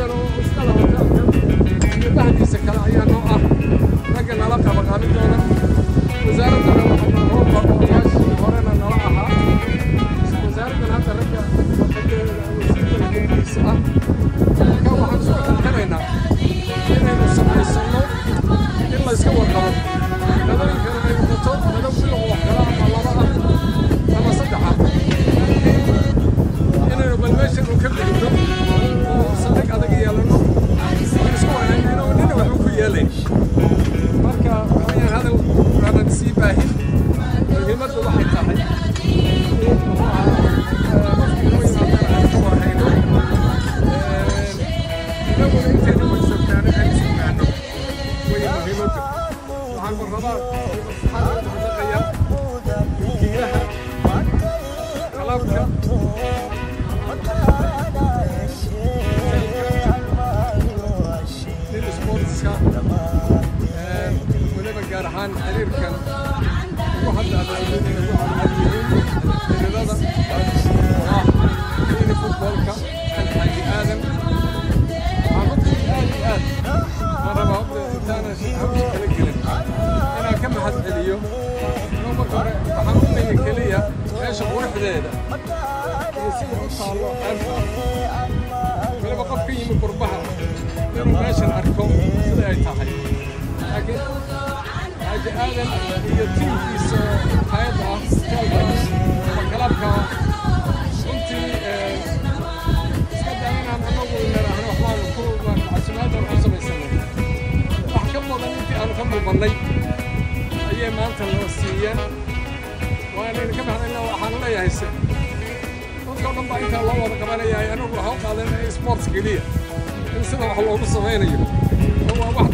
Aadan oo iskala hoteelkan iyo bahdiisa kale ayaa noo ah ragga nala qaba qaabidooda. Wasaaraddana waxaa rooba odayaashii horena nala ahaa, wasaaraddan hadda ragga wasiirka geligiisa ah. Marka waxaan isku xilxiraynaa inaynu samaysanno in la iska warqabo, qadooyinkana ay noqoto qado bilow wax kala ama laba ah ama saddex ah, inaynu bal meeshan uu ka gudubno oo saldhig adag yeelano aan isku warhaynayno, nina waxba ku yeelayn. Marka waxayaan hadal aanan sii baahin, muhiimaddu waxay tahay in muxuu ahaa qofkii inoo yimaadana aan ka warhayno, inaguna intayna way joogtaana aan is ogaano way muhiimaddu. Waxaan marrabaa waxaan uga mahadnaqayaa milkiilaha qalabka nin sportska, weliba gaar ahaan xiriirkan ugu hadda abaalgudin ugu cadcad yihiin xiriirada oo ah mini footballka Alxaaji Aadan. Waxaan runtii aad iyo aad aan rabaa horta intaanan hawsha kala gelin inaan ka mahad celiyo. Anuu marka hore waxaan u nimi keliya meesha quruxdeeda iyo sida u taallo xeebta, weliba qof ka yimi qurbaha inuu meeshan arko sida ay tahay. Laakiin Xaaji Aadan iyo tiimkiisa hayadda ah hoteelka ama kalaabka runtii iska daa inaan anagu niraahno waxbaanu ku casumaadaan ku samaysanay, wax ka badan intii aanu ka dalbannay ayay maanta noo siiyeen, waana idinka mahadcelina. Waxaan leeyahay se dadka o dhan baa intaa loo wada qabanayaa, anagu waxaan u qaadanay sports keliya in sida wax loogu samaynayo oo waa wax